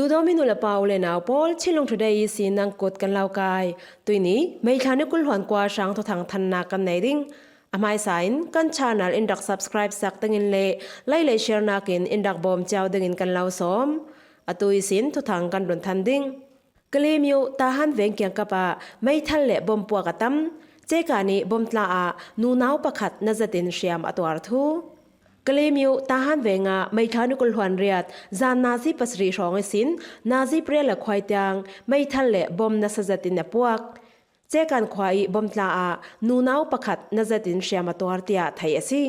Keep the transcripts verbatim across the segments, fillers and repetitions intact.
Tudomi nula pau le nau pawl, Chinlung Today i sin nang kut kan lau kai. Tuini, Meithla ni kul hluan kua sang thuthang thanna kan nei ding. A hmaisa in, kan channel in rak subscribe sak dingin le, like le share nakin in rak bawm ciau dingin kan lau sawm. Atu i sin thuthang kan run than ding. Kalemyo Tahan veng kiangkap ah meithal le bom puak a tam, Ceka ni bom tla ah nunau pakhat na zetin hriam a tuar thu. Kalemyo Tahan veng ah Meithla ni kul hluan riat zan nazi pasarih hrawng i sin nazi pariat le khuai tiang meithal le bom nasa zetin a puak. Cekan khua i bom tla ah nunau pakhat na zetin hriam a tuar tiah thei a si.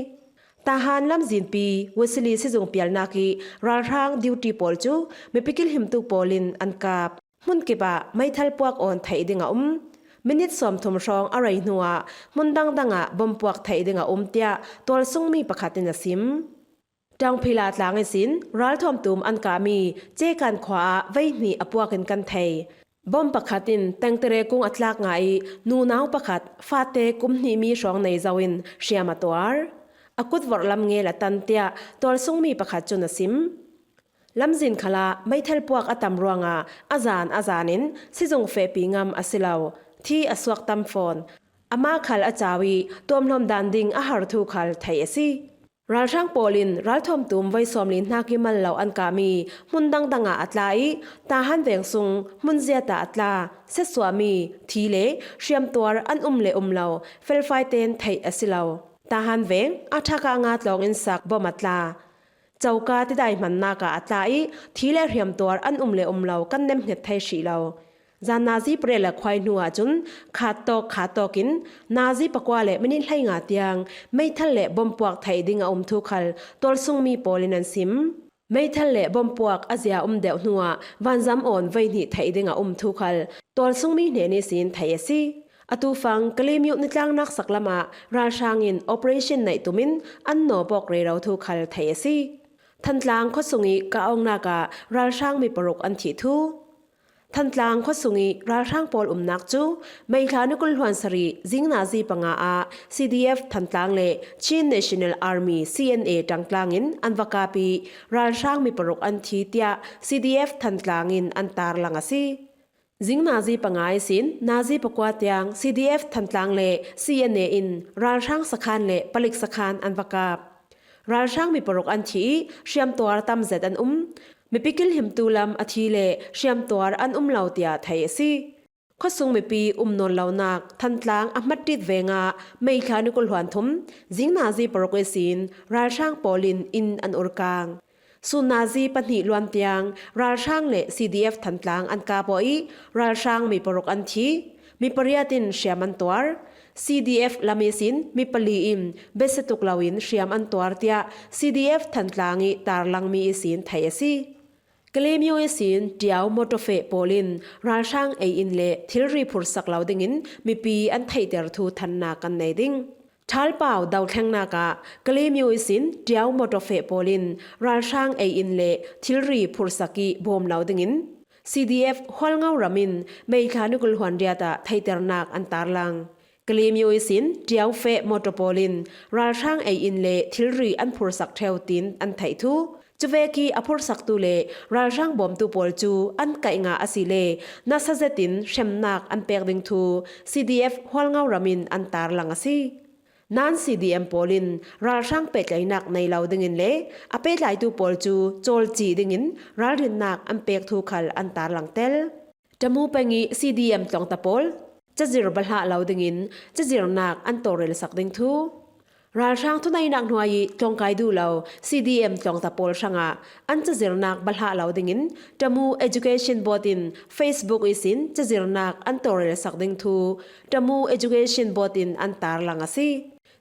Tahan lamzinpi Wesley sizung pialnak i ralhrang duty pawl cu mipi kilhimtu pawl in an kap. Hmun kip ah meithal puak awn theih ding a um. Minit sawmthum hrawng a rei hnuah hmun dangdang ah bom puak theih ding a um tiah tualsungmi pakhat in a sim. Tangphila tlang ihsin ralthuam tum an kahmi Cekan khua ah veihnih a puak in kan thei. Bom pakhat in tengtere kung a tlak nga i nunau pakhat fate kum hnihmi hrawng nei zo in hriam a tuar. A kutvorh lam ngel a tan tiah tualsungmi pakhat cun a sim. Lamzin khalah meithal puak a tam ruangah a zan a zan in sizung fehpi ngam a si lo, thi a suak tam fawn. Amah khal a cau i tuamhlawm dan ding a har thu khal theih a si. Ralhrang pawl in ralthuam tum voi sawmli hnak i mal lo an kahmi hmun dangdang ah a tla i Tahan veng sung hmun ziat ah a tla, siatsuahmi, thi le hriamtuar an um le um lo felfai ten theih a si lo. Tahan veng a thak ah nga tlawng in sak bom a tla. Coka tidai hmannak ah a tla i thi le hriamtuar an um le um lo kan nemhnget thei hrih lo. Zan nazi pariat le khuai hnu ahcun khat tawk khat tawk in nazi pakua le minit hleinga tiang meithal le bom puak theih ding a um thu khal tualsungmi pawl in an sim. Meithal le bom puak a zia um deuh hnuah vanzam awn veihnih theih ding a um thu khal tualsungmi hnen ihsin theih a si. Atu fang Kalemyo nitlangnak saklam ah ralhrang in operation neih tum in an nawp awk rero thu khal theih a si. Thantlang khuasung i kah awknak ah ralhrang mi paruk an thih thu. Thantlang khuasung i ralhrang pawl umnak cu Meithla ni kul hluan sarih zing nazi panga ah C D F Thantlang le Chin National Army C N A ṭangtlang in an va kap i ralhrang mi paruk an thi tiah C D F Thantlang in an tarlang a si. Zing nazi panga ihsin nazi pakua tiang C D F Thantlang le C N A in ralhrang sakhan le palik sakhan an va kap. Ralhrang mi paruk an thi i hriamtuar tam zet an um. Mipi kilhimtu lam a thi le hriamtuar an um lo tiah theih a si. Khuasung mipi um nawn lonak Thantlang a hmatṭit vengah Meithla ni kul hluan thum zing nazi paruk ihsin ralhrang pawl in inn an urkang. Sun nazi pahnih luan tiang ralhrang le C D F Thantlang an kap awh i ralhrang mi paruk an thi. Mi pariat in hriam an tuar. C D F lam ihsin mi pali in besia tuk loin hriam an tuar tiah C D F Thantlang i tarlangmi ihsin theih a si. Kalemyo ihsin Tiau mawṭawfeh pawl in ralhrang ei in le thilri phursak lo dingin mipi an theihter thu thannak kan nei ding. Thalpau dothlengnak ah Kalemyo ihsin Tiau mawṭawfeh pawl in ralhrang ei in le thilri phursak i bawm lo dingin C D F Hualngo ram in Meithla ni kul hluan riat ah theihternak an tarlang. Kalemyo ihsin Tiau feh mawṭaw pawl in ralhrang ei in le thilri an phursak ṭheu tiin an theih thu. Cuvek i a phursaktu le ralhrang bawmtu pawl cu an kaih ngah a si le nasa zetin hremnak an pek ding thu C D F Hualngo ram in an tarlang a si. Nan C D M pawl in ralhrang pehtlaihnak nei lo dingin le a pehtlaitu pawl cu cawlci dingin ralrinnak an pek thu khal an tarlang tel. Tamu peng i C D M tlawngta pawl cazir balhah lo dingin cazirnak an tawlrelsak ding thu. Ralhrang thuneihnak hnuai i tlawngkai duh lo C D M tlawngta pawl hrangah an cazirnak balhah lo dingin Tamu Education Board in Facebook ihsin cazirnak an tawlrelsak ding thu Tamu Education Board in an tarlang a si.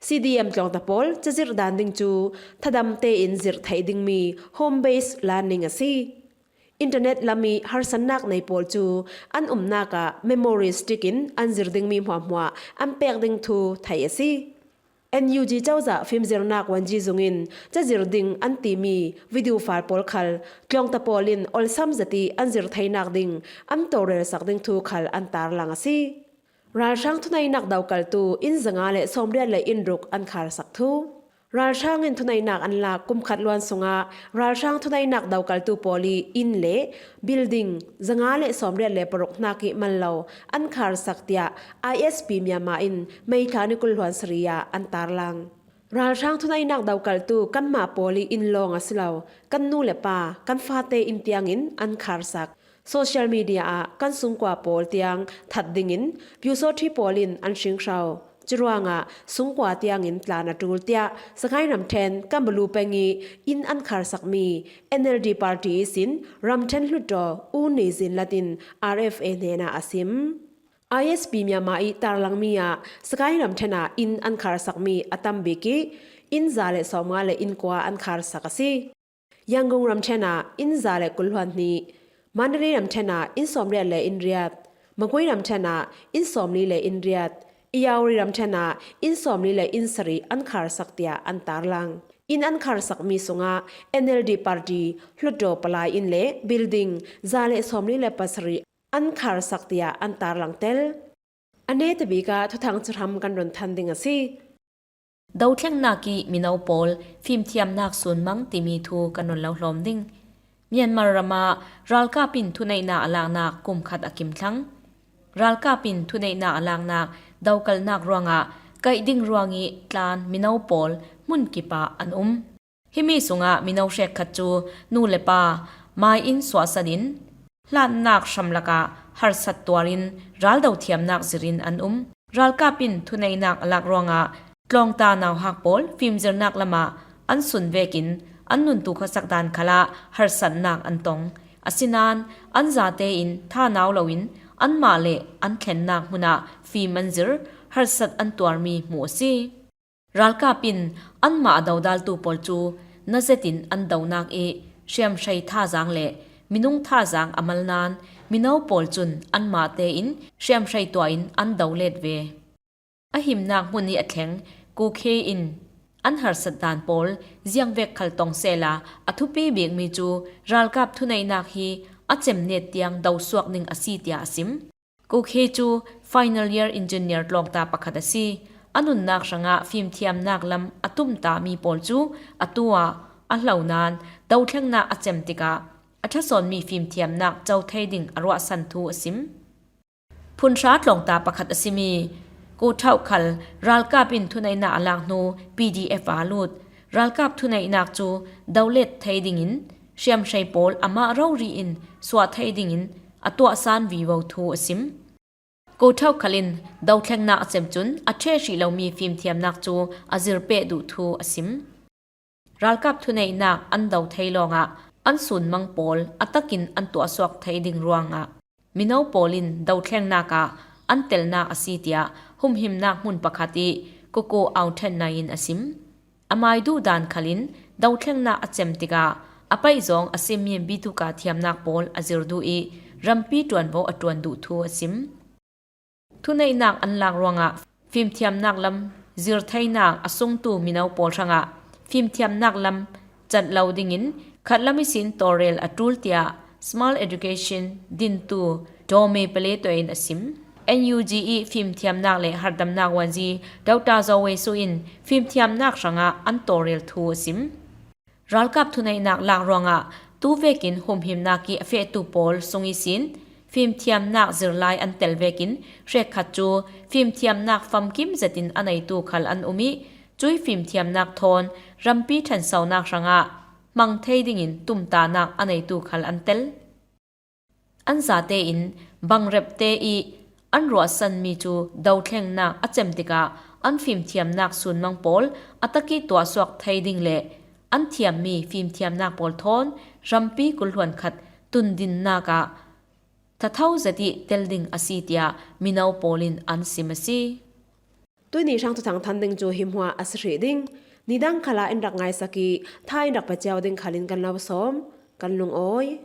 C D M tlawngta pawl cazirh dan ding cu thadam tein zirh theih dingmi home based learning a si. Internet lam i harsatnak nei pawl cu an umnak ah memory stick in an zir dingmi hmuahhmuah an pek ding thu theih a si. N U G cozah fimzirnak Wanji Zung in cazir ding an timi video file pawl khal tlawngta pawl in olsam zet i an zir theinak ding an tawlrelsak ding thu khal an tarlang a si. Ralhrang thuneihnak dokaltu inn zanga le sawmriat le inn ruk an kharsak thu. Ralhrang in thuneihnak an lak kum khat luan sungah ralhrang thuneihnak dokaltu pawl i inn le building zanga le sawmriat le paruk hnak i man lo an kharsak tiah I S P Myanmar in May thla ni kul hluan sarih ah an tarlang. Ralhrang thuneihnak dokaltu kanmah pawl i inn lawng a si lo, kan nu le pa, kan fate inn tiangin an kharsak. Social media ah kan sungkua pawl tiang that dingin Pyusawṭhi pawl in an hringhro. Curuangah sungkua tiangin tlan a ṭul tiah Sagaing ramṭhen Kanbalu peng i inn an kharsakmi N L D party ihsin ramṭhen hluttaw U Nei Zin Lat in R F A hnenah a sim. I S P Myanmar i tarlangmi ah Sagaing ramṭhen ah inn an kharsakmi a tambik i inn za le sawmnga le inn kua an kharsak a si. Yangon ramṭhen ah inn za le kul hluan hnih, Mandalay ramṭhen ah inn sawmriat le inn riat, Magway ramṭhen ah inn sawmli le inn riat, Irrawaddy ramṭhen ah inn sawmli le inn sarih an kharsak tiah an tarlang. Inn an kharsakmi sungah N L D party hluttaw palai inn le building za le sawmli le pasarih an kharsak tiah an tarlang tel. A netabik ah thuthang chahram kan run than ding a si. Dothlengnak i mino pawl fimthiamnak sunmang timi thu kan run lo hlawm ding. Myanmar ram ah ralkap in thuneihnak a laknak kum khat a kim thlang. Ralkap in thuneihnak a laknak dokalnak ruangah kaih ding ruang i tlan mino pawl hmun kip ah an um. Himi sungah mino hrekkhat cu nu le pa mai in suahsan in hlannak hram lakah harsat tuar in ral dothiamnak zir in an um. Ralkap in thuneihnak a lak ruangah tlawngta nauhak pawl fimzirnak lamah an sun vekin an nuntu khuasak dan khalah harsatnak an tong. Asinain an zate in thanau loin anmah le an thlennak hmunah fim an zir, harsat an tuarmi hmuh a si. Ralkap in anmah a dodaltu pawl cu na zetin an donak i hriamhrei thazaang le minung thazaang a mal nain mino pawl cun anmah tein hriamhrei tuah in an do let ve. A himnak hmun i a thleng Kukhe in an harsat dan pawl ziangvek khal tong sehla a thupi bikmi cu ralkap thuneihnak hi a cemnet tiang dosuak ning a si tiah a sim. Kukhe cu final year engineer tlawngta pakhat a si. A nunnak hrangah fimthiamnak lam a tumtahmi pawl cu atu ah a hlo nain dothlengnak a cem tikah a ṭhasawnmi fimthiamnak co thei ding a ruahsan thu a sim. Phunhra tlawngta pakhat a simi Ko Thau Khal ralkap in thuneihnak a lak hnu P D F ah a lut. Ralkap thuneihnak cu dolet thei dingin hriamhrei pawl amah rori in suah thei dingin a tuahsan vivo thu a sim. Ko Thau Khal in dothlengnak a cem cun a ṭheh hrih lomi fimthiamnak cu a zir peh duh thu a sim. Ralkap thuneihnak an do thei lawngah an sunmang pawl a takin an tuahsuak thei ding ruangah mino pawl in dothlengnak ah an telnak a si tiah humhimnak hmun pakhat i Ko Ko Aung Htanh Nai in a sim. Amai duh dan khal in dothlengnak a cem tikah a paihzawng a simi bituka thiamnak pawl a zir duh i rampi ṭuanvo a ṭuan duh thu a sim. Thuneihnak an lak ruangah fimthiamnak lam zir theinak a sungtu mino pawl hrangah fimthiamnak lam cat lo dingin khatlam ihsin tawlrel a ṭul tiah Small Education dintu Daw Me Pale tuah in a sim. N U G i fimthiamnak le harhdamnak wanzi Doctor Zaw Wei Su in fimthiamnak hrangah an tawlrel thu a sim. Ralkap thuneihnak lak ruangah tu vekin humhimnak i a fehtu pawl sung ihsin fimthiamnak zir lai an tel vekin hrekkhat cu fimthiamnak famkim zetin a neitu khal an um i cui fimthiamnak thawn rampi ṭhansonak hrangah hmang thei dingin tumtahnak a neitu khal an tel. An zate in bangrep te i an ruahsanmi cu dothlengnak a cem tikah an fimthiamnak sunmang pawl a tak i tuahsuak thei ding le an thiammi fimthiamnak pawl thawn rampi kul hluan khat tundinnak ah thatho zet i tel ding a si tiah mino pawl in an sim a si. Tuihni hrang thuthang than ding cu hi hmuah a si hrih ding. Nidang khalah in rak ngaisak i tha in rak pe cio ding khalin kan lo sawm, kan lungawi.